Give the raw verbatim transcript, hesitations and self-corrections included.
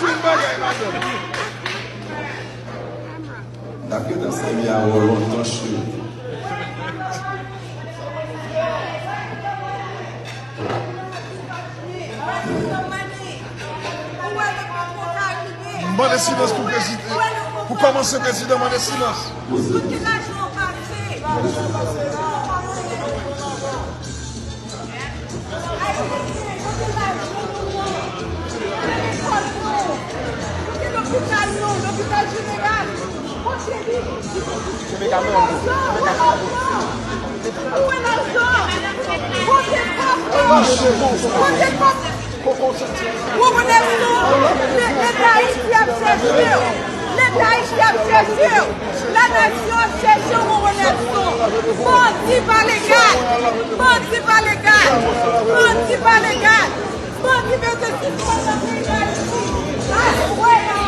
Fin bagay, madanm. N ap gentan sèvi avè w lontan, cheri. M mande silans pou prezidan. Pou kòmanse, prezidan, mande silans. Kote lajan pase? Ayisyen, kote lajan nou an? Kote lekòl nou? Kote lopital nou? Lopital jeneral? Kote li? Kote lajan? Kote lajan? Kote kòb nou? Kote kòb? Ou rekonèt non? Leta Ayiti ap chèche w. Leta Ayiti ap chèche w. Lanasyon ap chèche w, ou rekonèt non? Bandi pa legal. Bandi pa legal. Bandi pa legal. Bandi bezwen sispann nan peyi Dayiti. Aswè a,